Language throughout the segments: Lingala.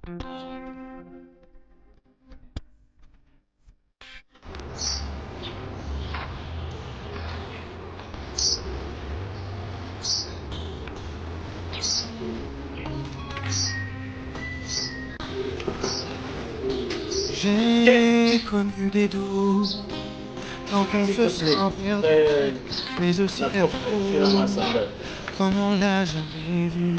J'ai connu des doutes quand on se sent perdu, mais aussi heureux comme on l'a jamais vu.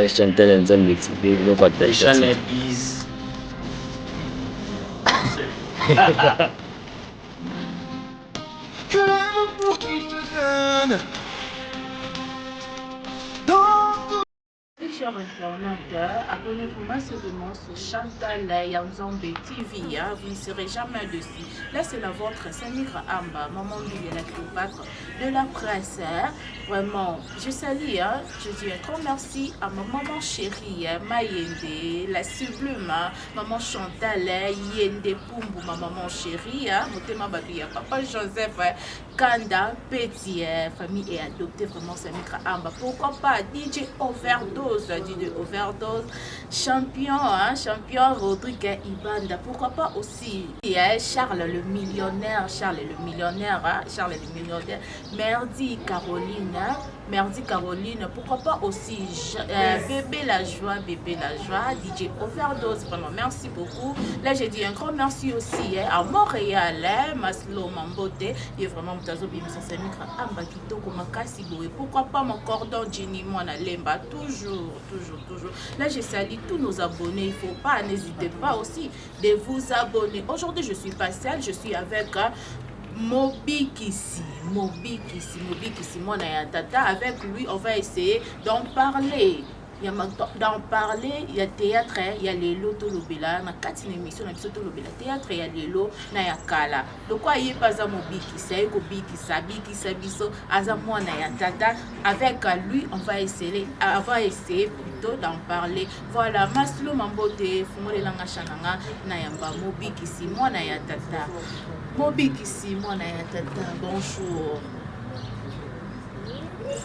Chantal Nzambe biloko Chanel Biz. Que l'amour qu'il te donne dans Chers internautes, abonnez-vous massivement sur Chantal Yanzombe TV. Hein, vous ne serez jamais dessus. Là, c'est la vôtre, Samira Amba, maman de la Cléopâtre de la presse. Hein. Vraiment, je salue, hein, je dis un grand merci à ma maman chérie, hein, Mayende, la sublime, hein, maman Chantal, hein, Yende Pumbu, ma maman chérie, hein, Motema Baduya, papa Joseph, hein, Kanda, Petit, hein, famille est adoptée, vraiment, Samira Amba. Pourquoi pas DJ Overdose, DJ Overdose, champion, hein, champion Rodrigue Ibanda. Pourquoi pas aussi hein, Charles le millionnaire, Charles le millionnaire, hein, Charles le millionnaire, Merdi Caroline, hein, Merdi Caroline, pourquoi pas aussi Bébé la joie, Bébé la joie, DJ Overdose, vraiment merci beaucoup. Là j'ai dit un grand merci aussi hein, à Montréal, hein, Maslow Mambote, et vraiment Mutazo Bimisa Samikra Amba Kitoko Makasi Boé. Pourquoi pas mon cordon Jenny Mwana Lemba, toujours, toujours, toujours. Là je salue tous nos abonnés, il faut pas, n'hésitez pas aussi de vous abonner. Aujourd'hui je suis pas seule, je suis avec hein, Mobikisi, Mobikisi, Mobikisi, mwana ya tata. Avec lui, on va essayer d'en parler. D'en parler, il y a théâtre, il y a lelo tolobela, na kati na émission na biso tolobela théâtre ya lelo na ya kala. Lokwa ye pa za mobikisi, aye kobikisa, bikisa biso, aza mwana ya tata. Avec lui, on va essayer plutôt d'en parler. Voilà, Maslo Mambote, fungolelanga chananga na yamba Mobikisi, mwana ya tata. Mobikisi, mwana ya tata, bonjour.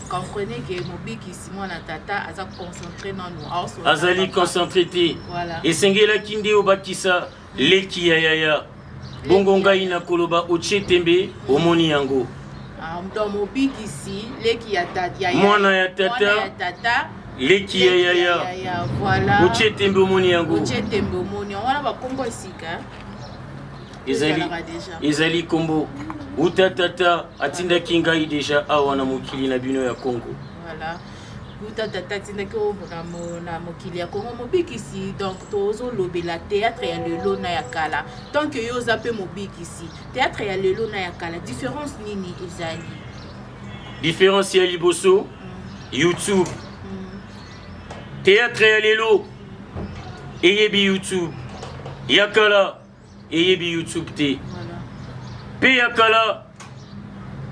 Comprenez que Mobikisi mwana tata aza concentré nanu. Azali concentré te. Voilà. Esengelaki nde obakisa leki ya yaya. Bongo ngai nakoloba otie tembe omoni yango. Ah, donc Mobikisi leki ya tata, mwana ya tata, mwana ya tata, leki ya yaya. Voilà. Otie tembe omoni yango. Otie tembe omoni yango. Wana bakombo esika. Ezali ezali kombo uta tata atindaki ngai deja awa na mokili na bino ya Congo. Voilà. Uta tata atindaki na mokili ya Congo Mobikisi. Donc tozolobela théâtre ya lelo na ya kala. Tant que yo oza pe Mobikisi, théâtre ya lelo na ya kala, différence nini ezali? Différence ya liboso, YouTube. Théâtre ya lelo eyebi YouTube, ya kala eyebi YouTube te. Pe ya kala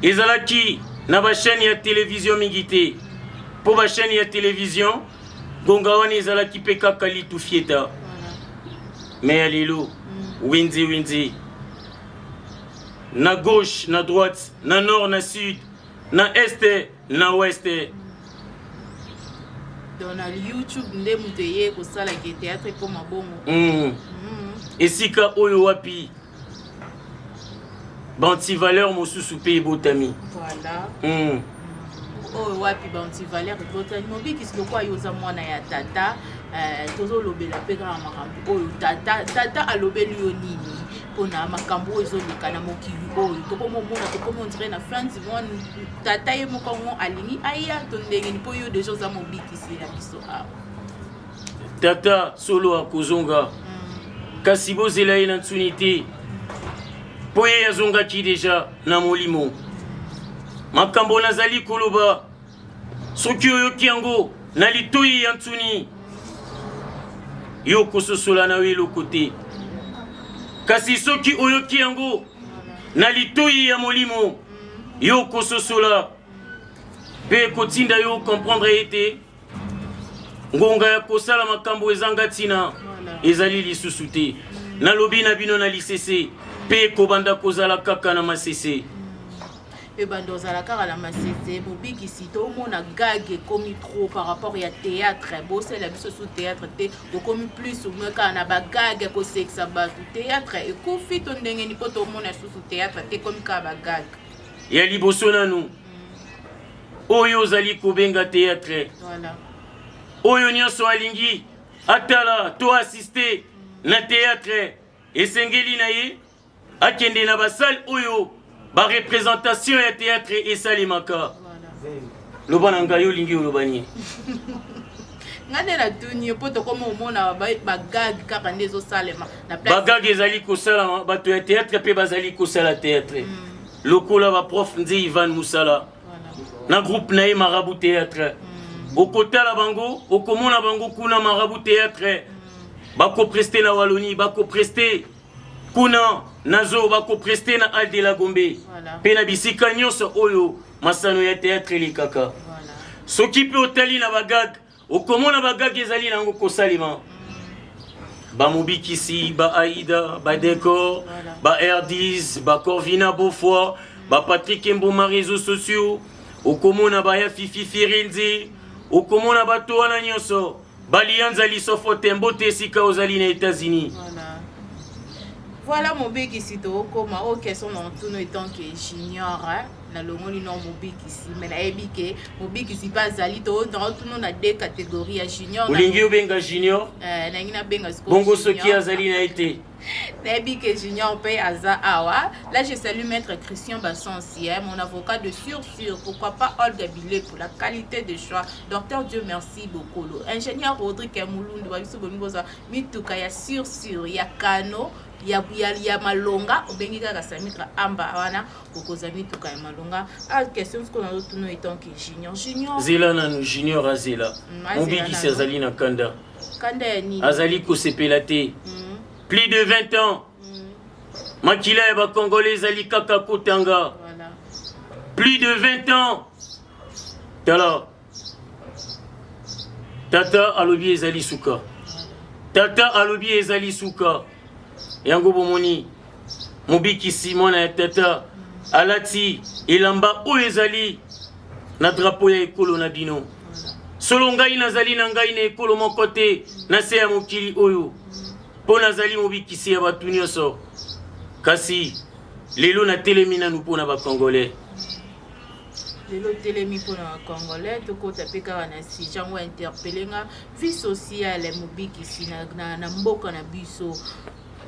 ezalaki na ba chaîne ya télévision mingi te. Po ba chaîne ya télévision gonga wana ezalaki pe kaka litu fieta. Mais ya lelo wenze wenze, na gauche na droite, na nord na sud, na est na ouest. Donc na YouTube nde moto eye kosalaka théâtre ekoma bongo. Esika oyo wapi bantivaleur mosusu mpe ebotami. Voilà. Oyo wapi bantivaleur ebotami. Mobikisi lokwa yo oza mwana ya tata, tozolobela mpe kaka makambo oyo tata, tata alobeli yo nini mpona makambo oyo ezoleka na mokili oyo. Tokomomona, tokomi on dirait na fin du monde, tata ye moko ngo alingi aya to ndenge ni mpo yo deja oza mobikisi ya biso awa. Tata solo akozonga, kasi bozela ye na ntsuni te, mpo ye azongaki deja na molimo. Makambo nazali koloba, soki oyoki yango na litoyi ya ntsuni, yo kososola na yo eloko te. Kasi soki oyoki yango na litoyi ya molimo, yo kososola mpe kotinda yo comprendre ete ngonga ya kosala makambo ezanga ntina ezali lisusu te. Nalobi na bino na lisese mpe ekobanda kozala kaka na masese. Ebanda ozala kaka na masese. Mobikisi, tomona gag ekomi trop par rapport ya théâtre. Bosalela biso su théâtre te, bokomi plus omwe kaka na bagag, kosekisa bato. Théâtre ekufi to ndenge nini? Mpo tomona susu théâtre te, ekomi kaka bagag. Ya liboso nanu, oyo ozali kobenga théâtre, oyo nyonso alingi atala to assiste na théâtre, esengeli na ye akende na basalle oyo bareprésentation ya théâtre esalemaka. Loba na ngai, olingi oloba nini? Nga nde natuni yo, mpo tokoma omona bagag kaka nde ezosalema na place. Bagag ezali kosalama, bato ya théâtre mpe bazali kosala théâtre, lokola baprof Nze Ivan Musala na groupe na ye Marabu Théâtre. Okotala bango, okomona bango kuna Marabu Théâtre, bakoprester na Wallonie, bakoprester kuna nazo, bakoprester na Al de la Gombe mpe na bisika nyonso oyo masano ya théâtre elekaka. Soki mpe otali na bagag, okomona bagag ezali nango kosalema, bamobikisi, baaida, badécor, ba R10, bacorvina Beaufoy, bapatrik Emboma, réseaux sociaux, okomona baya Fifi Firenze, okomona bato wana nyonso, balianza lisofo te. Mbote esika ozali na États-Unis. Voilà, mobikisi, tokokoma oyo question na ntuno etant que junior, hein? Nalongoli no mobikisi, mais nayebi ke mobikisi mpe azali. Totuna na deux catégorie ya junior. Olingi obenga junior? Nangi nabenga sikoyo. Bongo soki azali na ye te? Nayebi ke junior mpe aza awa. Là, je salue maître Christian Bassansi, hein, mon avocat de sûr sûr. Pourquoi pas Olga Bile pour la qualité de choix, docteur Dieu merci Bokolo, ingénieur Rodrigue Mulundu. Babiso bolingi bozwa mituka ya sûr sûr, ya kano, ya malonga, obengi kaka Samikra Amba wana, okozwa mituka ya malonga. Ah, question sikoyo nazotuna etant que junior, junior. Zela nanu, junior azela. Azela. Mobikisi nanu. Azali na kanda. Kanda ya nini? Azali kosepela te. Plus de 20 ans, makila ya bacongolais ezali kaka kotanga. Plus de 20 ans. Tala, tata alobi ezali suka, tata alobi ezali suka. Yango bomoni mobikisi, mwana ya tata, alati elamba oyo ezali na drapeau ya ekolo na bino. Solo ngai nazali na ngai na ekolo moko te na se ya mokili oyo, mpo nazali mobikisi ya bato nyonso, kasi lelo natelemi nanu mpo na bacongolais. Lelo otelemi mpona bacongolais. Tokota mpe kaka na sujet yango. Interpeller nga, vie sociale, mobikisi, na mboka na biso,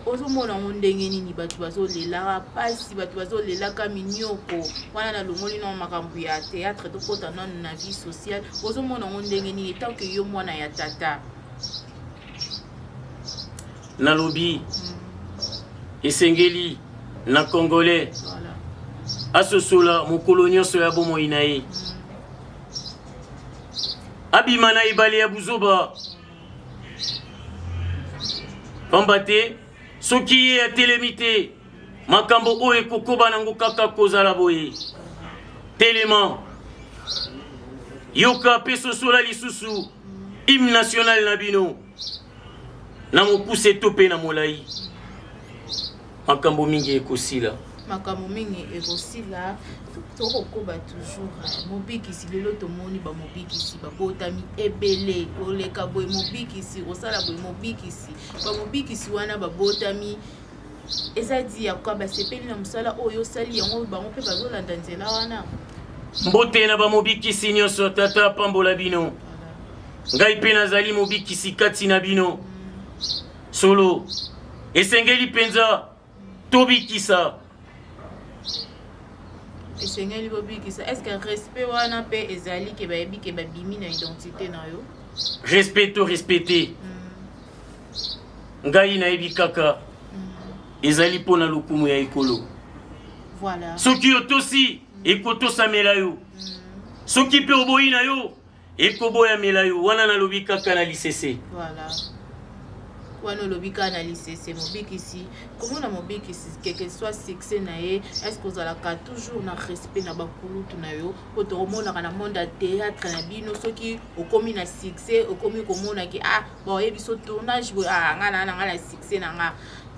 ozomona yango ndenge nini? Bato bazolelaka mpasi, bato bazolelaka minioko wana. Nalongoli nano makambo ya théâtre, tokota nano na vie sociale. Ozomona yango ndenge nini tant que yo mwana ya tata? Nalobi esengeli na congolais asosola mokolo nyonso ya bomoi na ye, abima na ebale ya buzoba, pamba te soki ye atelemi te, makambo oyo ekokoba nango kaka kozala boye. Telema, yoka mpe sosola lisusu hymne national na bino na mokuse to mpe na molai, makambo mingi ekosila. Makambo mingi ekosila. Tokokoba toujours, mobikisi. Lelo tomoni bamobikisi babotami ebele koleka boye. Mobikisi kosala boye, mobikisi, bamobikisi wana babotami, eza di ya kwa basepeli na mosala oyo osali yango, bango mpe bazolanda nzela wana. Mbote na bamobikisi nyonso, tata apambola bino. Ngai mpe nazali mobikisi kati na bino. Solo esengeli mpenza tobikisa. Esengeli bobikisa. Est ce que respect wana mpe ezali ke bayebi ke babimi na identité na yo? Respect to respecte. Ngai nayebi kaka ezali mpo na lokumu ya ekolo. Soki otosi, ekotosamela yo. Soki mpe oboyi na yo, ekoboyamela yo. Wana nalobi kaka na lisese. Voilà, wana olobi kaka na lisese. Mobikisi, komona mobikisi, quelque soit succès na ye, est ce que ozalaka toujours na respect na bakulutu na yo? Po tokomonaka na monde ya théâtre na bino, soki okomi na succès, okomi komona ke ah, baoyebi so tournage boye, ah, nga na nga na succès na nga.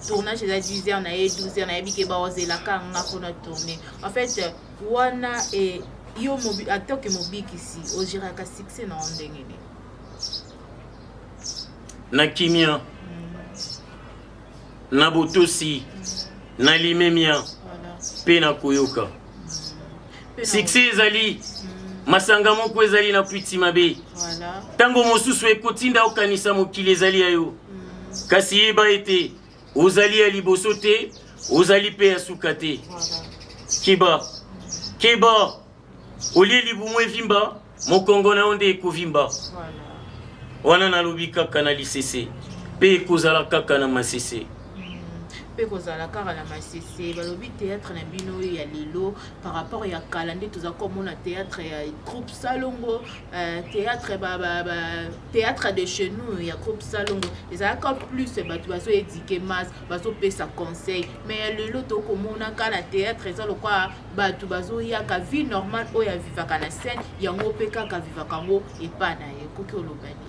Tournage eza 10 heures na ye 12 heures, nayebi ke baozelaka nga mpona tourner. En fait, wana e yo atoke mobikisi, ogéraka succès na yo ndenge nini? Na kimia, na botosi, na limemia mpe na koyoka. Succès ezali masanga moko ezali na kwiti mabe. Ntango mosusu ekotinda okanisa mokili ezali ya yo, kasi yeba ete ozali ya liboso te, ozali mpe ya suka te. Keba, keba, olie libumu evimba, mokongo na yo nde ekovimba. Wana nalobi kaka na lisese, mpe ekozala kaka na masese. Mpe kozala kaka na masese. Balobi théâtre na bino oyo ya lelo par rapport ya kala, nde toza komona théâtre ya groupe Salongo, théâtre ba théâtre de chez nous ya groupe Salongo ezalaka plus bato bazoéduquer masse, bazopesa conseil. Mais ya lelo tokomona kaka na théâtre eza lokwa bato bazoyaka vie normale oyo avivaka na scène, yango mpe kaka avivaka yango epa na ye. Koki oloba nini?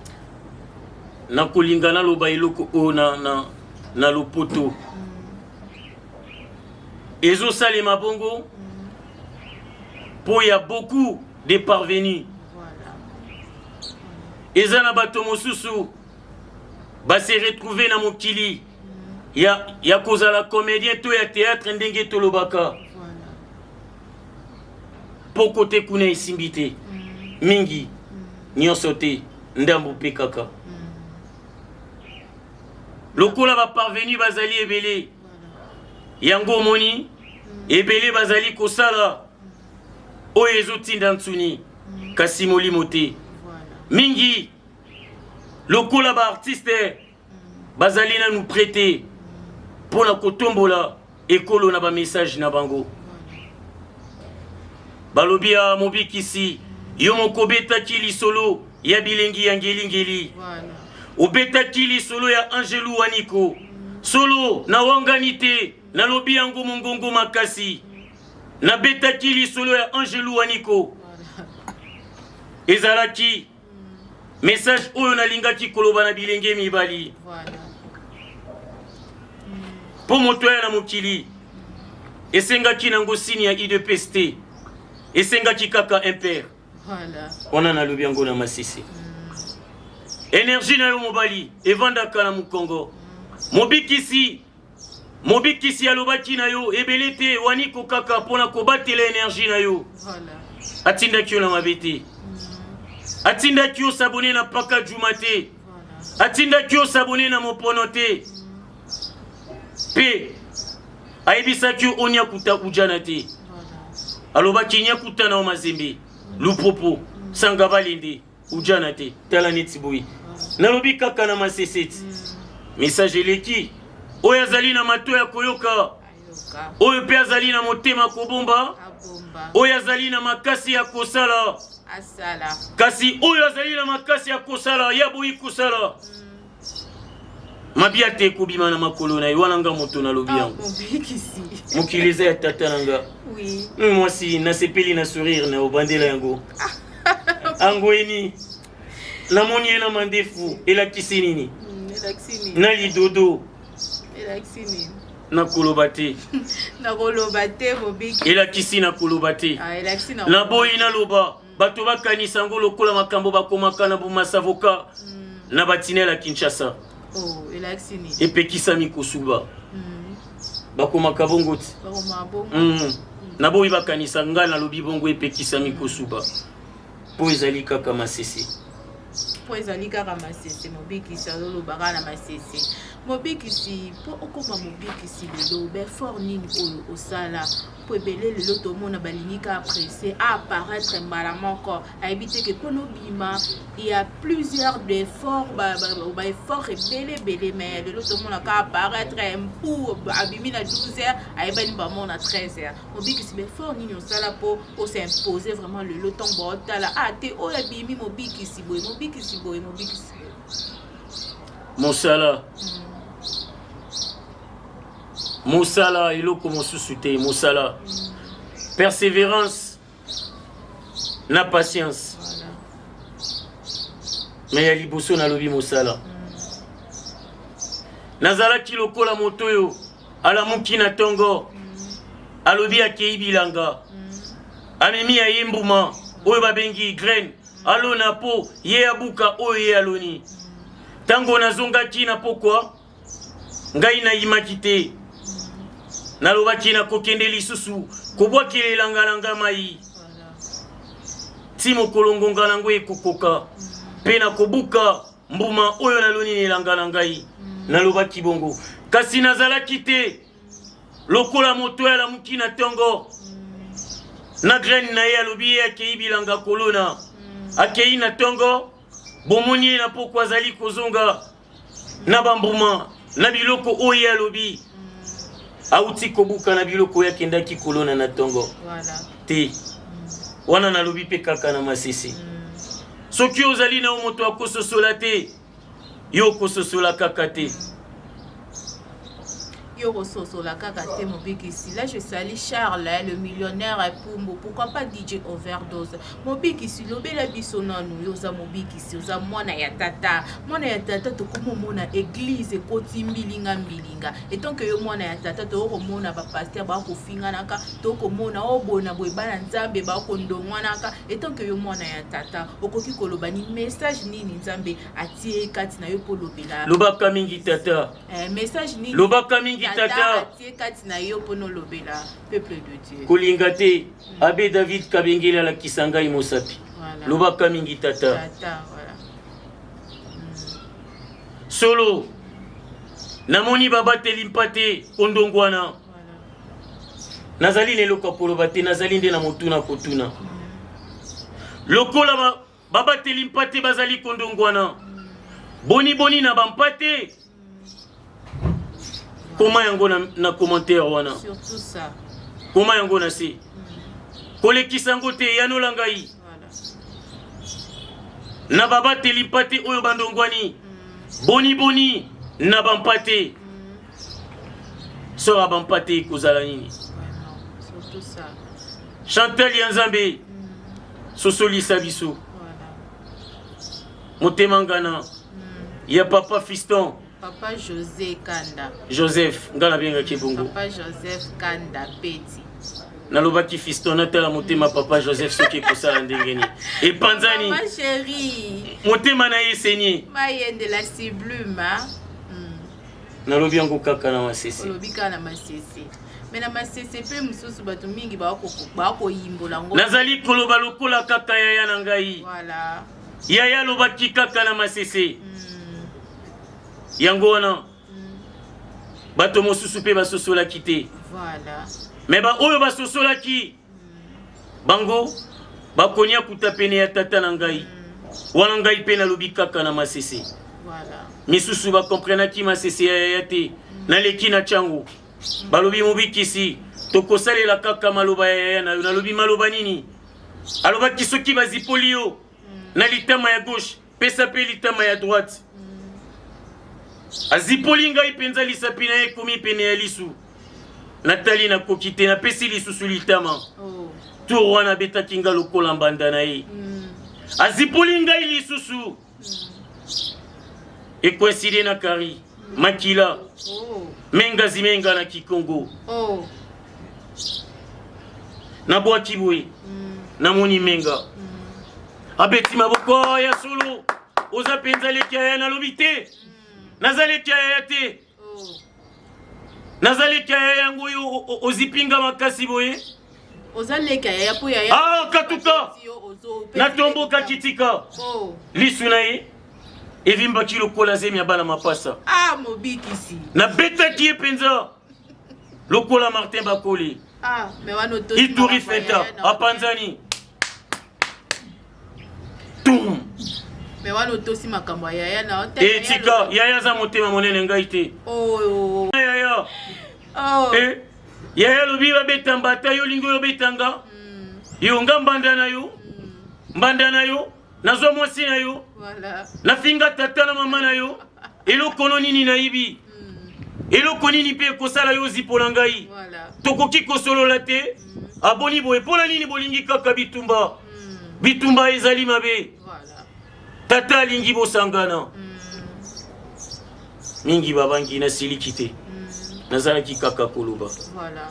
Nakolinga naloba eloko oyo na lopoto. Ezosalema bongo mpo ya beaucoup de parvenus. Eza na bato mosusu base retrouve na mokili ya kozala comédien to ya théâtre, ndenge tolobaka, mpo kote kuna esimbi te mingi, nyonso te, ndambo mpe kaka. Lokola baparvenus bazali ebele, yango omoni ebele bazali kosala oyo ezotinda nsuni, kasi molimo te. Mingi lokola baartiste bazali nanu prêt te mpo na kotombola ekolo na bamessage na bango. Balobi ya mobikisi, yo moko obetaki lisolo ya bilengi ya ngelingeli, obetaki lisolo ya Angelu Waniko. Solo nawangani te, nalobi yango mongongo makasi. Nabetaki lisolo ya Angelu Waniko, ezalaki message oyo nalingaki koloba na bilenge mibali. Mpo moto aya na mokili, esengaki nango signe ya UDPS te, esengaki kaka un père. Wana nalobi yango na masisi. Énergie na yo mobali evandaka na mokongo. Mobikisi, mobikisi alobaki na yo ebele te, waniko kaka mpona kobatela énergie na yo. Atindaki yo na mabe te, atindaki yo s'abonner na Paka Juma te, atindaki yo s'abonner na Mopono te, mpe ayebisaki yo oniakuta ujana te. Alobaki nyakuta na yo Mazembe, Lupopo, Sanga Balende, ujana te. Tala neti boye nalobi kaka na masese ti message eleki. Oyo azali na mato ya koyoka, ayoka. Oyo mpe azali na motema kobomba, abomba. Oyo azali na makasi ya kosala, asala. Kasi oyo azali na makasi ya kosala ya boyi kosala mabia te, ekobima na makolo na ye. Wana nga moto nalobi Ah, yango. Mobikisi. Mokili eza ya tata na nga. Mwasi nasepeli na sourire na obandela yango angweni, namoni ye na mandefu, elakisi nini? Elakisi nini? Na lidodo. Elakisi nini? Nakoloba te. Nakoloba te, mobiki. Elakisi nakoloba te. Ah, elakisi na Naboyi naloba, bato bakanisa yango lokola makambo bakomaka na bomasavoka na batinela Kinshasa. Oh, elakisi nini? Epekisami kosuba. Bakomaka bongo ti. Bakoma bongo. Naboyi bakanisa ngai nalobi bongo, epekisami kosuba mpo ezali kaka masese. Mpo ezali kaka masese. Mobikisi azoloba kaka na masese. Mobikisi, mpo okóma mobikisi lelo, baeffort nini oyo osala? Mpo ebele lelo tomona balingi kaka pressé apparaître mbala moko, ayebi te ke mpona obima il y a plusieurs d'efforts, baeffort ebele ebele. Mais lelo tomona kaka apparaître mpu abimi na 12 heures, ayebani bamona 13 heures. Mobikisi, baeffort nini osala mpo os'impose vraiment lelo, ntango baotala ah te, oyo abimi mobikisi boye, mobikisi boye, mobikisi boye? Mosala, mosala, eloko mosusu te, mosala, persévérance na patience. Mais ya liboso nalobi mosala. Nazalaki lokola moto oyo alamuki na tongo, alobi akei bilanga, amemi ya ye mbuma oyo babengi graine, alona po ye abuka oyo ye aloni. Tango nazongaki na pokwa, ngai nayimaki te, nalobaki nakokende lisusu kobwakela elanga na ngai mai ti mokolo ngonga na yango ekokoka, mpe nakobuka mbuma oyo naloni na elanga na ngai. Nalobaki bongo, kasi nazalaki te lokola moto oyo alamuki na ntongo na graine na ye, alobi ye akei bilanga kolona, akei na ntongo, bomoni ye na pokwa azali kozonga na bambuma na biloko oyo ye alobi auti kobuka na biloko oyo akendaki kolona na ntongo te. Wana nalobi mpe kaka na masese. Soki ozali na yo moto akososola te, yo okososola kaka te. Yo kososola kaka te, Mobikisi. Là, je salue Charles, hein, le millionnaire Pumbu. Pourquoi pas DJ Overdose. Mobikisi, lobela biso nanu. Yo oza mobikisi, oza mwana ya tata. Mwana ya tata, tokomomona église ekoti mbilinga mbilinga. Etant que yo mwana ya tata, tokomona ba pasteur bakofinganaka, tokomona obona boye bana Nzambe bakondongwanaka. Etant que yo mwana ya tata, okoki koloba ni message nini Nzambe atie kati na yo mpo lobela? Lobaka mingi, tata. Message nini Lobaka mingi, tata. Atie kati na yo mpona olobela peuple de Dieu? Kolinga te, abbé David Kabengeli alakisa ngai mosapi. Lobaka mingi, tata. Tata, voilà. Solo namoni babateli mpate kondongwana. Nazali na eloko ya koloba te, nazali nde na motuna kotuna. Lokola babateli mpate bazali kondongwana, boni boni na bampate? Koma yango na commentaire wana. Surtout ça. Koma yango na se, kolekisa yango te, yanola ngai. Na babateli mpate oyo bandongwani, boni boni na bampate? Sora bampate ekozala nini? Vraiment, surtout ça. Chantal ya Nzambe, sosolisa biso. Motema ngana ya papa Fiston. Papa José Kanda. Joseph, ngai nabengaki bongo. Papa Joseph Kanda Peti. Nalobaki Fiston, natala motema papa Joseph soki ekosala ndenge nini, epanzani. Mama chérie. Motema na ye esenye. Mayendela Siblume. Nalobi yango kaka na masese. Olobi kaka na masese. Mais na masese mpe mosusu bato mingi bakoyimbola yango. Nazali koloba lokola kaka yaya na ngai. Yaya alobaki kaka na masese. Yango wana bato mosusu mpe basosolaki te. Mais baoyo basosolaki, bango bakonia kuta pene ya tata na ngai. Wana ngai mpe nalobi kaka na masese. Misusu bakomprenaki masese ya yaya te. Naleki na ntango balobi: "Mobikisi, tokosalela kaka maloba ya yaya na yo." Nalobi: "Maloba nini?" Alobaki: "Soki bazipoli yo na litama ya gauche, pesa mpe litama ya droite." Azipoli ngai mpenza, lisapi na ye ekomi pene ya lisu. Natali, nakoki te, napesi lisusu litama. Tour wana abetaki nga lokola mbanda na ye. Azipoli ngai lisusu, ekoinside na kari makila. Mengazi menga na kikongo. Nabwaki boye, namoni menga abeti maboko ya solo: "Oza mpenza leki ya ya." Nalobi: "Te, naza leki ya yaya te." "Naza leki ya yaya, yango oyo ozipinga makasi boye." Oza leki ya yaya mpo yaya. Ah, katuka natombokaki, tika. Lisu na ye evimbaki lokola zemi ya bana mapasa. Ah, mobikisi. Nabetaki ye mpenza lokola Martin Bakoli. Ah, mais wana otosi Ituri makambo ya fenta yaya na. Apanzani tum. Mais wana otosi makambo ya yaya na yo te. Etika yaya aza motema monene, ngai te. Yaya. Eh, yaya alobi babeta mbata, yo olingi oyo obetanga. Yo nga mbanda na yo, mbanda na yo, nazwa mwasi na yo. Nafinga tata na mama na yo. Eloko no nini nayibi? Eloko nini mpe ekosala yo ozipola ngai? Tokoki kosolola te? Aboni boye, mpo na nini bolingi kaka bitumba? Bitumba ezali mabe. Tata alingi bosangana. Mingi babangi nasiliki te. Nazalaki kaka koloba. Voilà.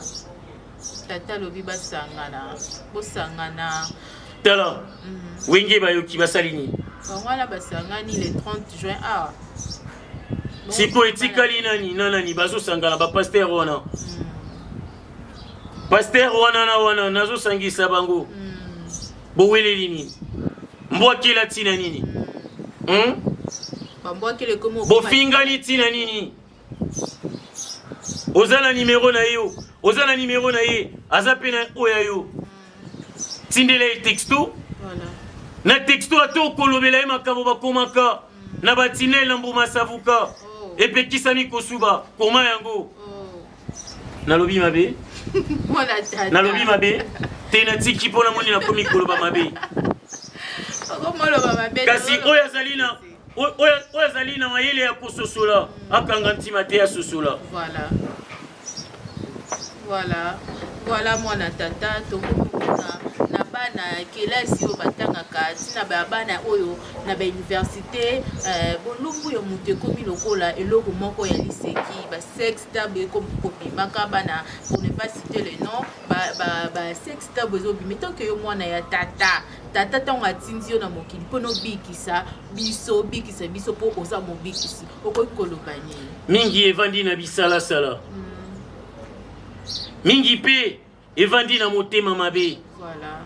Tata alobi basangana, bosangana. Tala. Wenge bayoki basali nini? Bango wana basangani le 30 juin awa. Sikoyo etikali nani na nani bazosangana ba pasteur wana. Pasteur wana na wana nazosangisa bango. Boweleli nini? Mbwakela ntina nini? Bambwakela ekomi Bofingani ntina nini? Oza na nimero na yo, oza na nimero na ye, aza mpe na oyo ya yo. Tindela ye texto. Voilà. Na texto ata okolobela ye makambo bakomaka na batinel na mbuma savuka. Oh. Epekisami kosuba, koma yango. Oh. Nalobi mabe? Mwana tata. Nalobi mabe? Te natiki mpo namoni nakomi koloba mabe. Okomoloba mabe. Kasi oyo azali na oyo azali na mayele ya kososola akanga ntima te asosola. Voilà. Voilà. Voilà mwana tata tokomona na bana ya kelasi oyo batangaka ntina ba bana oyo na ba université bolumbu ya moto ekomi lokola eloko moko ya liseki ba sex tab ekomi kobimaka bana pour ne pas citer le nom ba sex tab ezobima tant que yo mwana ya tata tata ntango atindi yo na mokili mpo nobikisa biso obikisa biso mpo oza mobikisi okoki koloba nini? Mingi evandi na bisalasala. Mingi mpe evandi na motema mabe. Voilà.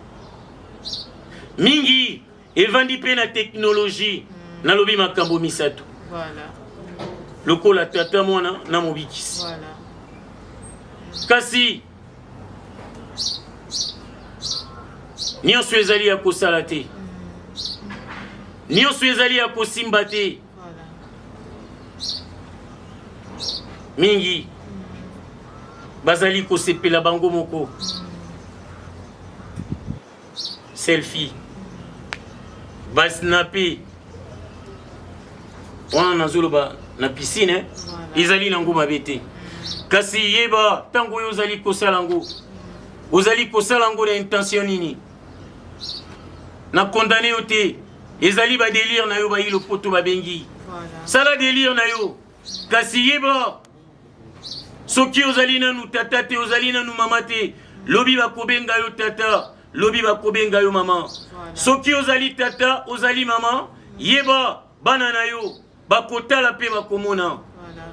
Mingi evandi mpe na technologie. Nalobi makambo misato. Voilà. Lokola tata mwana na mobikisi. Voilà. Kasi nyonso ezali ya kosala te. Nyonso ezali ya kosimba te. Voilà. Mingi bazali kosepela bango moko. Selfie. Basnape. Wana nazoloba na piscine, Voilà. ezali nango mabe te. Kasi yeba ntango oyo ozali kosala yango, ozali kosala yango na intention nini? Na condamné yo te. Ezali ba délire na yo bayi lopoto babengi. Voilà. Sala délire na yo. Kasi yeba soki ozali nanu tata te, ozali nanu mama te, lobi bakobenga yo tata, lobi bakobenga yo mama. Voilà. Soki ozali tata, ozali mama, yeba bana na yo bakotala mpe bakomona. Voilà.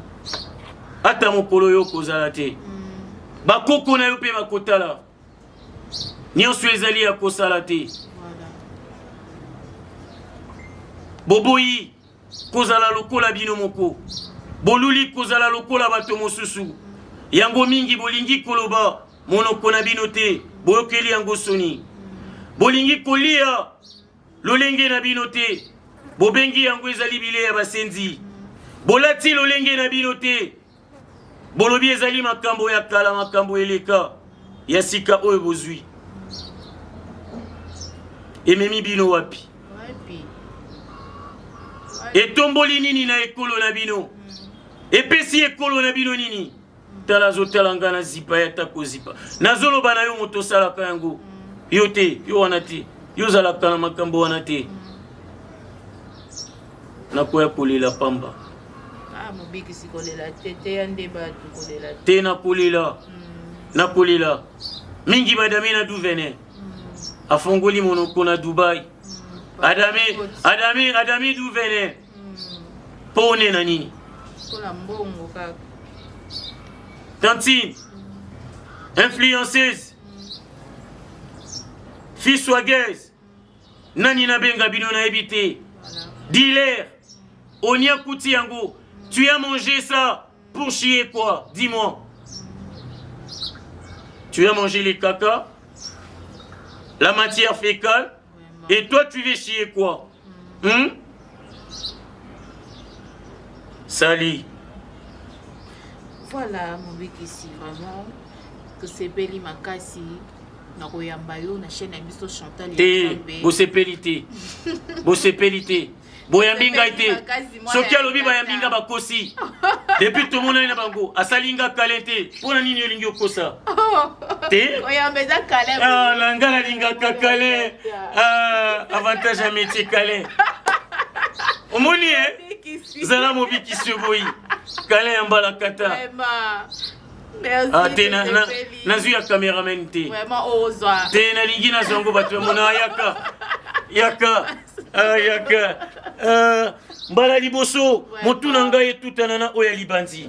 Ata mokolo yo kozala te. Bakoko na yo mpe bakotala. Nyonso ezali ya kosala te. Voilà. Boboyi kozala lokola bino moko. Boluli kozala lokola bato mosusu. Yango mingi bolingi koloba monoko na bino te, boyokeli yango soni. Bolingi kolia lolenge na bino te, bobengi yango ezali bilei ya basenzi. Bolati lolenge na bino te, bolobi ezali makambo ya kala, makambo eleka ya sika oyo bozwi. Ememi bino wapi? Wapi? Etomboli nini na ekolo na bino? Epesi ekolo na bino nini? Tala azotala nga na zipa ya ta kozipa. Nazoloba na yo moto osalaka yango. Yo te, yo wana te. Yo ozalaka na makambo wana te. Nakoya kolela pamba. Ah, mobikisi kolela te, te ya nde bato kolela te. Te nakolela. Nakolela. Mingi badame na Duvene. Afongoli monoko na Dubai. Adame, Adame, Adame Duvene. Po onena nini? Mpona mbongo kaka. Tantine, influenceuse, fils swagueuse, nani nabenga bino nayebi te. Voilà. Dealer, onia kuti yango, tu as mangé ça pour chier quoi? Dis-moi. Tu as mangé les caca, la matière fécale, Vraiment. et toi tu veux chier quoi? Sali. Voilà, mobikisi, vraiment, tosepeli makasi na koyamba yo na chaîne ya biso Chantal Te, Nzambe. bosepeli te. Bosepeli te. Boyambi ngai te. Makasi, mwana Soki ya alobi tata. bayambi nga bakosi. Depuis tomonani na bango, asali nga kale te. Mpona nini olingi okosa? Te? Koyamba eza kale. Ah, na nga nalingaka kale. Ah, avantage ya métier kale. Omoni, eh? Mobikisi. Zala mobikisi oboyi. Câlin ya mbalakata. Vraiment. Merci. Ah, te na, na, tosepeli. nazwi ya cameraman te. Vraiment ozwa. Te nalingi nazwa yango bato ya mona yaka. Yaka. Ah, yaka. Ah, mbala liboso motu na ngai etutana na oyo ya libandi.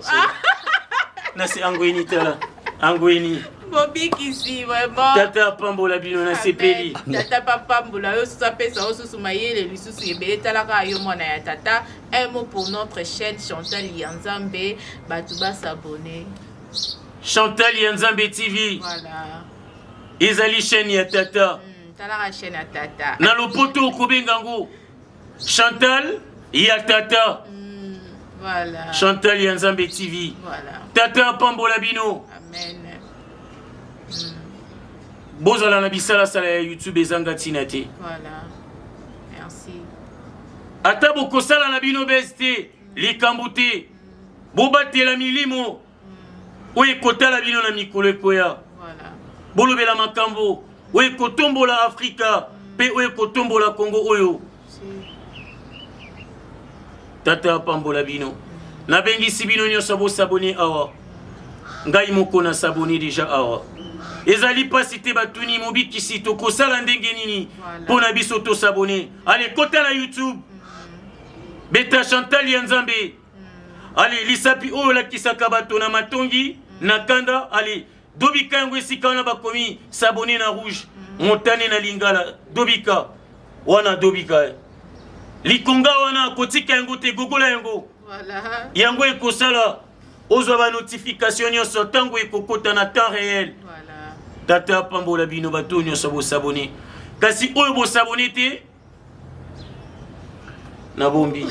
Na se angweni tala. Angweni. Mobikisi vraiment. Tata apambola bino nasepeli. Amen. Tata papambola yo susu apesa yo susu mayele lisusu ebele talaka yo mwana ya tata. Un mot pour notre chaîne Chantal Yanzambe bato ba s'abonner. Chantal ya Nzambe TV. Voilà. Ezali chaîne ya tata. Talaka chaîne ya tata. Na lopoto okobenga yango Chantal ya tata. Voilà. Chantal ya Nzambe TV. Voilà. Tata apambola bino. Amen. Bozala na bisalasala ya YouTube ezanga ntina te. Voilà. Merci. Ata bokosala na bino bese te, likambo te. Bobatela milimo oyo ekotala bino na mikolo ekoya. Voilà. Bolobela makambo oyo ekotombola Afrika mpe oyo ekotombola Congo oyo. Si. Tata apambola bino. Nabengisi bino nyonso bosabone awa. Ngai moko na sabone deja awa. Ezali pasi te batuni mobikisi tokosala ndenge nini mpo na biso tosabone. Ale kota na YouTube. Beta Chantal ya Nzambe. Ale lisapi oyo olakisaka bato na matongi na kanda ale dobika yango esika wana bakomi sabone na rouge motane na lingala dobika wana dobika likonga wana kotika yango te gogola yango. Voilà. Yango ekosala ozwa ba notification nyonso ntango ekokota na temps réel. Voilà. Tata apambola bino bato nyonso bosabone, kasi oyo bosabone te nabombi.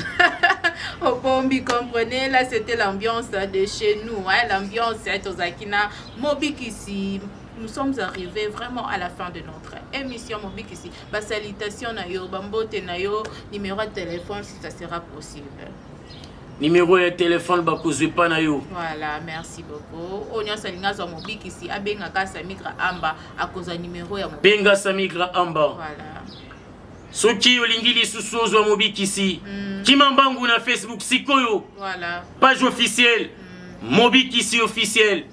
Obombi, comprenez, là c'était l'ambiance de chez nous, hein, l'ambiance hein, tozalaki na Mobikisi. Nous sommes arrivés vraiment à la fin de notre émission Mobikisi. Ba salutation na yo, ba mbote na yo, numéro de téléphone si ça sera possible. Numéro ya téléphone bakozwa epa na yo. Voilà, merci beaucoup. Oyo nyonso alingi azwa Mobikisi, abengaka Samigra Amba, akozwa numéro ya Mobikisi. Benga Samigra Amba. Voilà. Soki olingi lisusu ozwa Mobikisi, kima mbangu na Facebook sikoyo. Voilà. Page officielle, Mobikisi officiel.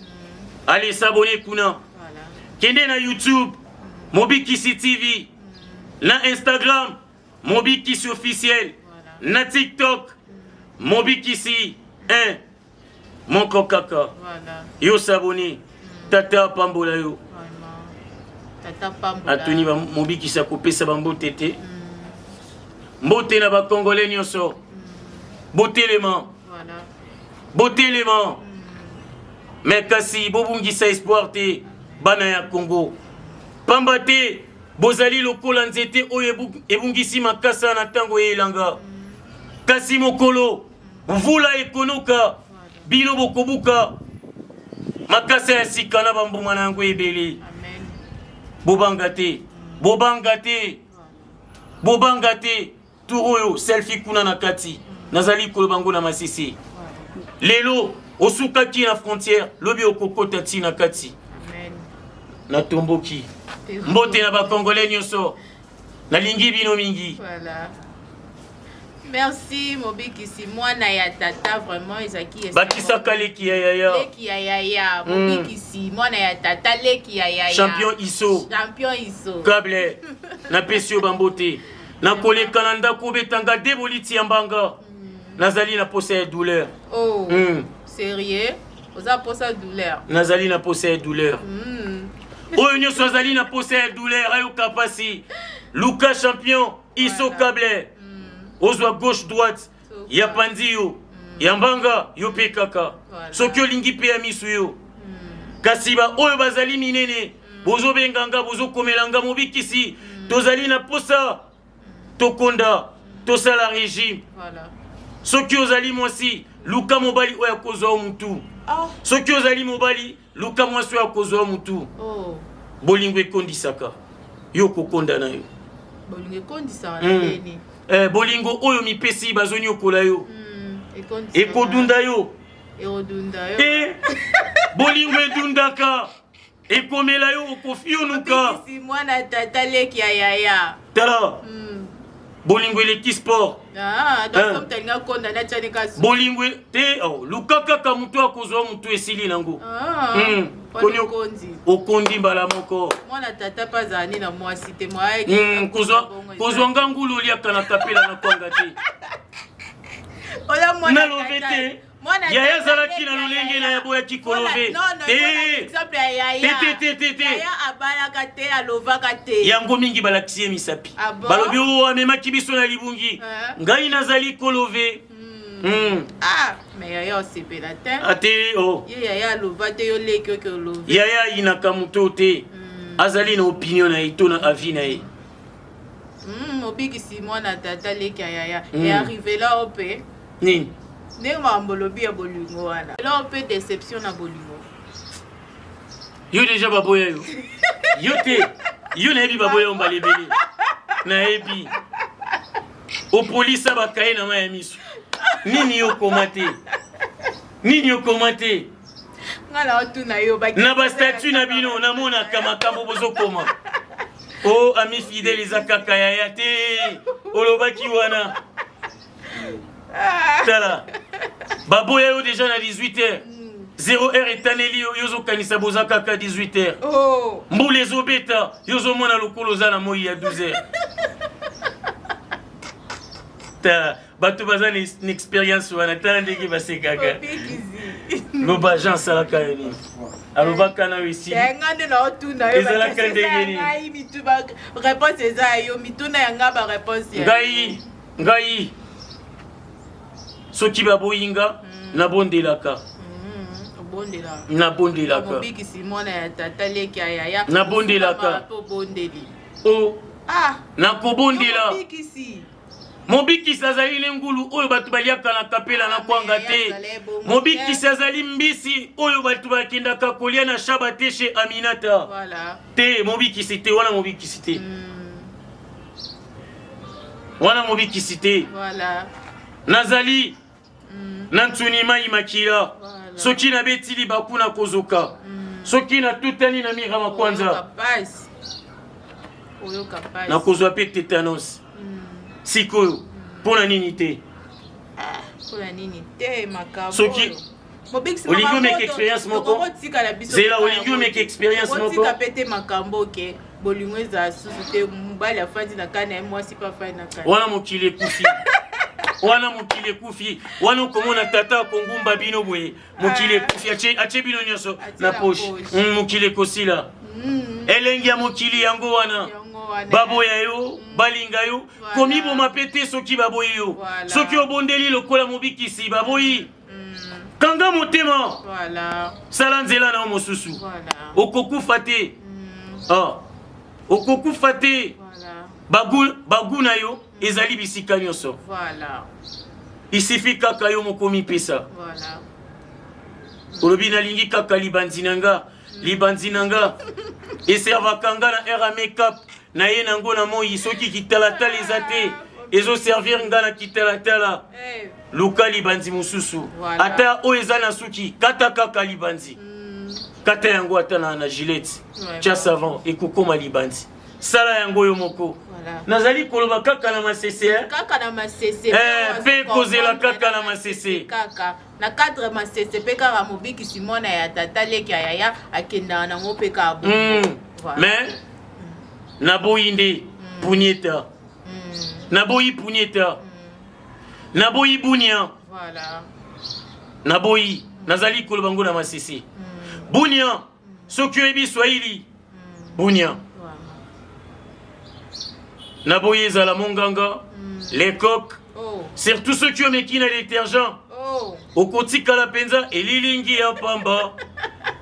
Allez s'abonner kuna. Voilà. Kende na YouTube, Mobikisi TV. Na Instagram, Mobikisi officiel. Voilà. Na TikTok, Mobikisi 1. Moko kaka. Voilà. Yo s'abonner. Tata pambola yo. Vraiment. Tata pambola. Atuni ba Mobikisi akopesa ba mbote te. Mbote na ba Congolais nyonso. Botelema. Voilà. Botelema. Mais kasi bobungisa espoir te bana ya Congo. Pamba te bozali lokola nzete oyo ebungisi makasa na ntango ya elanga. Kasi mokolo mvula ekonoka bino bokobuka makasa ya sika na bambuma na yango ebele. Amen. Bobanga te, bobanga te, bobanga te. Tour oyo selfie kuna na kati nazali koloba ngo na masisi. Lelo osukaki na frontière, lobi okokota ti na kati. Amen. Natomboki. Mbote na ba Congolais nyonso. Nalingi bino mingi. Voilà. Merci Mobikisi mwana ya tata vraiment ezaki Bakisaka leki ya yaya. Leki ya yaya Mobikisi mwana ya tata leki ya yaya. Champion Iso. Champion Iso. Kable. Napesi yo bambote. Nakoleka na ndako obetanga deboliti ya mbanga. Nazali na posa ya douleur. Oh. Sérieux? Oza posa douleur. Nazali na posa ya douleur. Oyo nyonso azali na posa ya douleur ayoka pasi. Luka champion Iso Kable. Ozwa gauche droite ya panzi yo ya mbanga yo pe kaka. Soki olingi pe ya misu yo. Kasi ba oyo bazali minene bozobenga nga bozokomela nga Mobikisi. Tozali na posa tokonda tosala régime. Voilà. Soki ozali mwasi luka mobali oyo akozwa yo mutu. Soki ozali mobali luka mwasi oyo akozwa yo mutu. Oh. Bolingo ekondisaka yo kokonda na yo. Bolingo ekondisaka na nini? Bolingo oyo mipesi bazonyokola yo. Ekodunda yo. Ekodunda yo. Bolingo edundaka. Ekomela yo okofionuka. Mobikisi mwana tata leki ya yaya. Tala. Bolingo eleki sport. Ah, donc bolingo te oh, luka kaka moto akozwa moto esili nango. Ah, hmm. Koni okondi mbala moko. Mwana tata pa azali na mwasi te hmm, kozwa nga ngulu oliaka na kapela na kwanga te. Nalobe te. Yaya azalaki na lolenge na ya boyaki kolove te abalaka te alovaka te yango mingi balakisi ye misapi ah balobi o oh, amemaki biso na libungi eh. Ngai nazali kolove hmm. Hmm. Ah, mais yaya osepela te ate ah, oh. Ye yaya alova te yo leki oke olove yaya ayinaka moto te hmm. Azali na opinion na ye to na avis na ye. Mobikisi mwana tata leki ya yaya e arrivela o mpe nini ndenge makambo olobi ya bolingo wana elo mpe déception na bolingo. Yo deja baboya yo yo te yo nayebi baboya yo mbala ebele nayebi opolisa bakaye na mai ya miso nini yo koma te nini okoma te Nga na otuna yo na bastatut na bino namonaka makambo bozokoma o oh, ami fidèle eza kaka yaya te olobaki wana. Tala baboya yo deja na 18 heures 0 heure etaneli yo yo ozokanisa boza kaka 18 heures. Oh. Mbula ezobeta yo ozomona lokolo oza na moi ya 12 heures. Tala bato baza na expérience wana tala ndenge basekaka. Loba Jean asalaka yo nini alobaka na yo esili nga nde naotuna yo ezalaka ndenge nini réponse eza ya yo mituna ya nga ba réponse ya ngai ngai soki baboyi nga nabondelaka. Nabondelaka. Mobikisi mwana ya tata leki ya yaya nabondelaka. Obondeli o ah nakobondela. Mobikisi. Mobikisi azali ne ngulu oyo bato baliaka na kapela na kwanga te. Mobikisi azali mbisi oyo bato bakendaka kolia na shaba te chez Aminata. Voilà. Te mobikisi te wana mobikisi te. Wana mobikisi te. Voilà. Nazali na nsuni mai makila. Voilà. Soki nabeti libaku na kozoka. Soki natutani na mira makwanza. Nakozwa mpe tétanos. Sikoyo mpo na nini te? Mpona nini te makambo Soki olingi omeka expérience moko, zela olingi omeka expérience moko. Otika pe te makambo oke bolingo ezala susu te mobali afandi na kani na ye mwasi mpe afandi na kani. Wana mokili ekufi wana mokili ekufi wana okomona tata akongumba bino boye mokili ekufi atie bino nyonso na poche. Mokili ekosila elengi ya mokili yango wana baboya yo balinga yo komiboma mpe te soki baboyi yo soki obondeli lokola mobikisi baboyi kanga motema sala nzela na yo mosusu okokufa te ah, okokufa te bagu, bagu na yo ezali bisika nyonso isifi kaka yo moko mipesa olobi nalingi kaka libandi na nga libandi na nga eservaka nga na heure ya makeup na ye nango na moi soki kitalatala eza te ezoservir nga na kitalatala Eh, luka libandi mosusu Voilà. Ata oyo eza na suki kata kaka libandi kata yango ata na gilette tia savon ekokoma libandi sala yango yo moko. Voilà. Nazali koloba kaka na masese eh? Kaka na masese. Eh, mpe kozela kaka na masese. Kaka na cadre masese mpe kaka mobikisi mwana ya tata leki ya yaya akendaka nango mpe kaka bongo. Voilà. Mais naboyi nde punieta naboyi punieta naboyi bunia. Voilà. Naboyi nazali koloba ngo na masese bunia soki oyebi swahili bunia. Naboyi ezala monganga lecoq Oh. surtout soki omeki na détergent Oh. okotikala mpenza elilingi ya pamba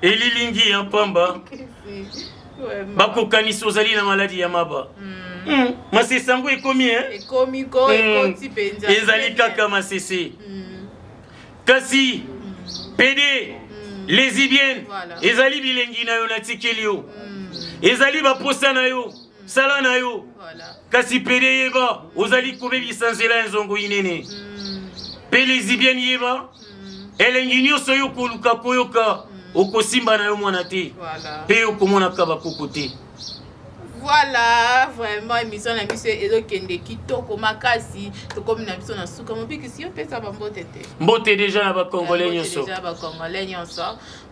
elilingi ya pamba. Si. Vraiment. Bakokanisa ozali na maladi ya maba. Masese yango ekomi eh? Ekomi ko ekoti mpenza. Ezali kaka masese kasi pede lesbienne Voilà. ezali bilengi na yo natikeli yo ezali baposa na yo sala na yo Voilà. Kasi pede yeba ozali kobebisa nzela ya nzongo inene mpe lesbienne yeba elengi nyonso yo koluka koyoka okosimba na yo mwana te Voilà. mpe okomonaka bakoko te. Voilà, vraiment émission na biso ezokende kitoko makasi. Tokomi na biso na suka. Mobikisi, yo pesa ba mbote te. Mbote déjà na bacongolais nyonso. Déjà ba Congolais nyonso.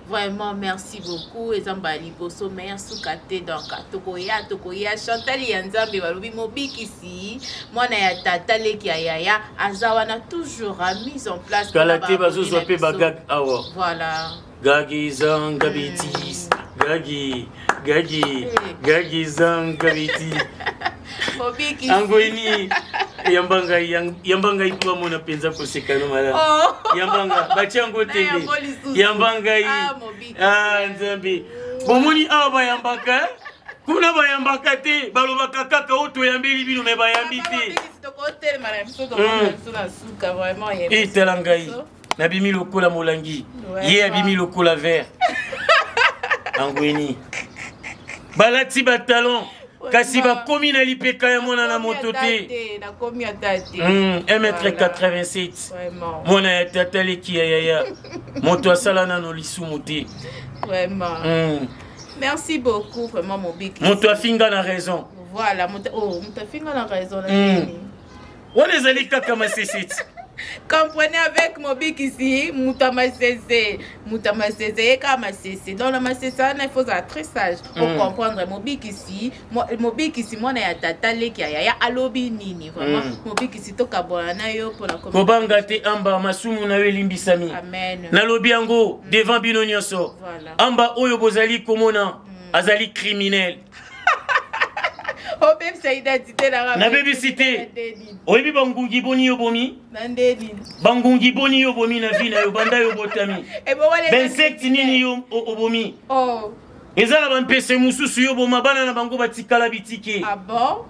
Vraiment merci beaucoup. Eza mbala liboso mais ya suka te. Donc tokoya, tokoya. Chantal ya Nzambe balobi mobikisi, mwana ya tata, leki ya yaya, aza wana toujours à mise en place. Kala te bazozwa mpe bagag awa. Voilà. Gagi zanga betis, gagi gagi gagi zanga betis. Mobikisi. Angweni yamba ngai, yamba ngai mpo bamona mpenza kosekano malamu. Oh. Yamba nga batia yango Na tembe. yango lisusu. Yamba ngai. Ah, mobikisi. Ah, Nzambe, bomoni awa bayambaka, kuna bayambaka te, balobaka kaka oyo toyambeli bino, me bayambi te. Mobikisi, tokotelema na biso, tokomona biso na suka vraiment ya émission Etala ngai, biso. Nabimi lokola molangi, Ouais, ye abimi lokola verre. Angweni balati batalon, kasi bakomi na lipeka ya mwana na moto te. Nakomi ata te. 1m87, Vraiment. mwana ya tata, leki ya yaya, moto asala nano lisumu te. Vraiment. Merci beaucoup vraiment, mobikisi. Moto afinga na raison. Voilà, moto, oh, moto afinga na raison na nini? Wana ezali kaka masese ti. Comprenez avec mobikisi, moto ya masese, moto ya masese, ye kaka masese. Donc na masese wana, il faut ozala très sage. Ocomprendre mobikisi, mobikisi mwana ya tata, leki ya yaya, alobi nini vraiment. Mobikisi, tokabwana na yo mpona Kobanga te amba, masumu na yo elimbisami. Amen. Nalobi yango devant bino nyonso. Voilà. Amba oyo bozali komona azali criminel. Obebisa identité na nga. Nabebisi te. Oyebi bangungi boni yo bomi? Na ndeni? Bangungi boni yo bomi na vie na yo banda yo botami? Ebongwana. Bainsecte nini yo obomi? Oh. Eza na bampese mosusu yo boma, bana na bango batikala bitike. Ah bon?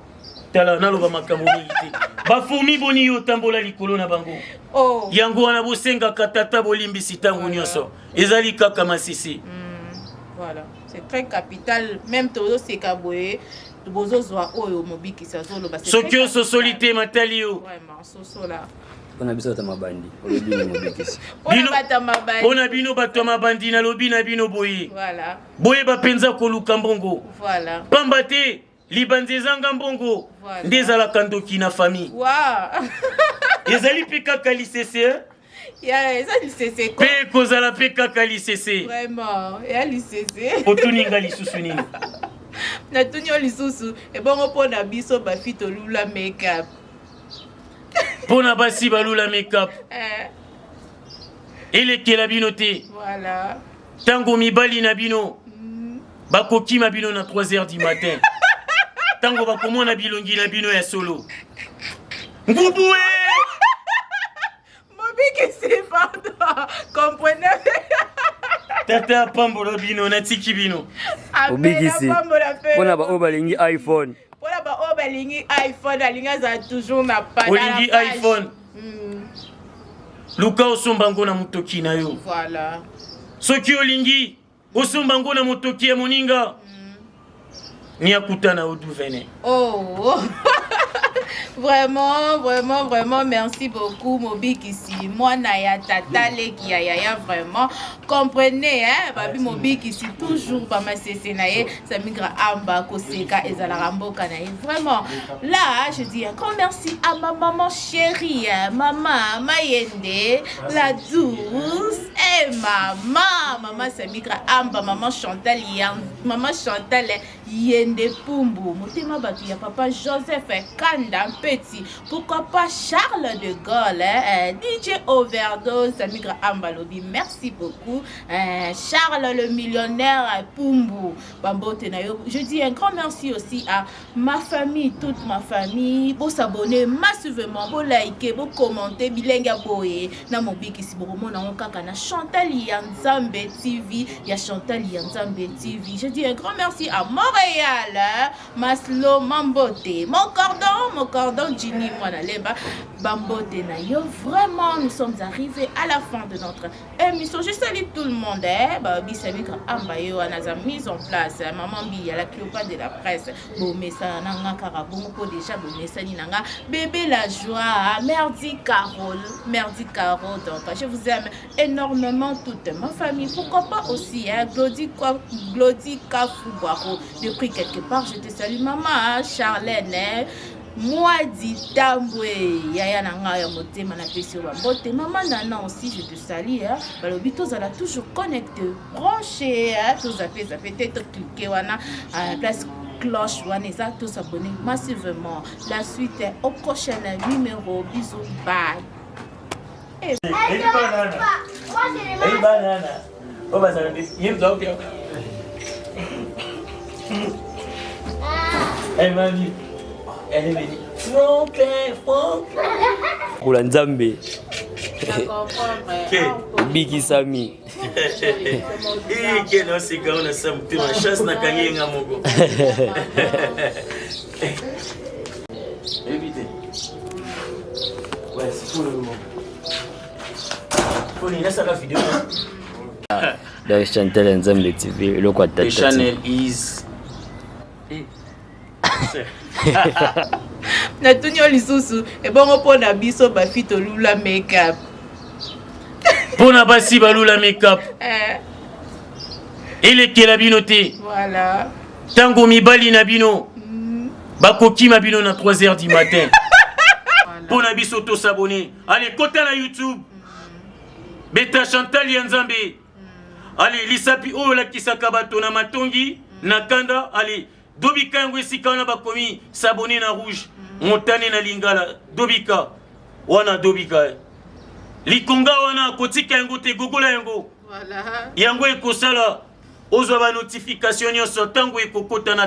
Tala, naloba makambo mingi te. Bafourmi boni yo otambola likolo na bango? Oh. Yango wana bosengaka tata bolimbisi ntango nyonso. Ezali kaka masisi. Voilà, c'est très capital. Même tozoseka boye, bozozwa oyo mobikisi azoloba. C'est Soki très ososoli capital. te, matali yo. Vraiment, sosola. Mpona biso bato ya mabandi, olobi nini, mobikisi? Mpona bato ya mabandi. Mpona bino bato ya mabandi, nalobi na bino boye: Voilà. Boyeba mpenza koluka mbongo, Voilà. pamba te libanzi ezanga mbongo Voilà. nde ezalaka ndoki na famille. Ezali mpe kaka lisese, eh? Ya eza lisese ko. Mpe kozala mpe kaka lisese. Vraiment, ya lisese. Otuninga lisusu nini? Natuni yo lisusu, ebongo mpona biso bafi tolula makeup? Mpona basi balula makeup, Eh, elekela bino te. Voilà. Ntango mibali na bino bakokima bino na 3 heures du matin, ntango bakomona bilongi na bino ya solo, ngubu e. Mobikisi, pardon, comprenez. Tata apambola bino, natiki bino. Obikisi, mpona baoyo balingi iPhone? Mpona baoyo balingi iPhone, alingi azala toujours na pa Olingi iPhone, luka osomba yango na motoki na yo. Voilà. Soki olingi osomba yango na motoki ya moninga, ni akuta na yo duvene. Oh, vraiment, vraiment, vraiment, merci beaucoup, Mobikisi. Mwana ya tata, leki ya yaya, vraiment. Comprenez, hein, babi Mobikisi, toujours, ba masese na ye, Samigra Amba, koseka, ezalaka mboka na ye. Vraiment, là, je dis un grand merci à ma maman chérie, hein, maman Mayende, la douce, et maman, maman Samigra Amba, maman Chantal, maman Chantal, Yende Pumbu, motema bato ya papa Joseph Kanda Mpeti, pourquoi pas Charles de Gaulle, hein, DJ Overdose, Samigra Amba lobi, merci beaucoup, hein, Charles le millionnaire Pumbu, bambote na yo. Je dis un grand merci aussi à ma famille, toute ma famille. Bo s'abonner massivement, bo liker, bo commenter, bilenge ya boye na mobikisi bokomona yango kaka na Chantal ya Nzambe TV, ya Chantal ya Nzambe TV. Je dis un grand merci à Montréal, hein, Maslo Mambote, mon cordon, mon cordon Ginny mwana lemba, bambote na yo. Vraiment, nous sommes arrivés à la fin de notre émission. Je salue tout le monde, hein. Babi Samika Amba yo wana za mise en place, hein. Maman Biya, la Cléopâtre de la presse, bomesana na nga kaka bongo po déjà bomesani na nga, bébé la joie, merci Carole, merci Carole. Donc je vous aime énormément. vraiment toute ma famille. Pourquoi pas aussi, hein, Glody, Glody Kafou depuis quelque part, je te salue, maman, hein, Charlène, hein, Mwadi Tambwe, yaya na ngai ya motema napesi yo bambote. Mama Nana aussi, je te salue, hein. Balobi tozala toujours connecté, branché, hein, tozape zape te, toclique wana à place cloche wana eza, tosabonner massivement. La suite est au prochain numéro. Bisous, bye. Eyi banana. Eyi banana. Oyo bazala ye moto aoki. Elle m'a vu. Elle est venue. Franklin, Franklin. Kola Nzambe. Obikisami. Ke naoseka wana sa motema chance nakangi ye nga moko. Oyebi te. Ouais, sikoyo. Poni nasala video. Donc Chantal ya Nzambe TV eloko ya The tata. channel is Natuni yo lisusu, ebongo mpo na biso bafi tolula makeup? Mpo na basi balula makeup, elekela bino te. Voilà. Ntango mibali na bino bakokima bino na 3 heures du matin, mpo na biso tosabone. Ale, kota na YouTube, beta Chantal ya Nzambe. Ale, lisapi oyo olakisaka bato na matongi na kanda, ale, dobika yango esika wana bakomi "s'abonner" na rouge, motane na lingala. Dobika wana, dobika likonga wana, kotika yango te, gogola yango. Voilà. Yango ekosala ozwa banotification nyonso ntango ekokota na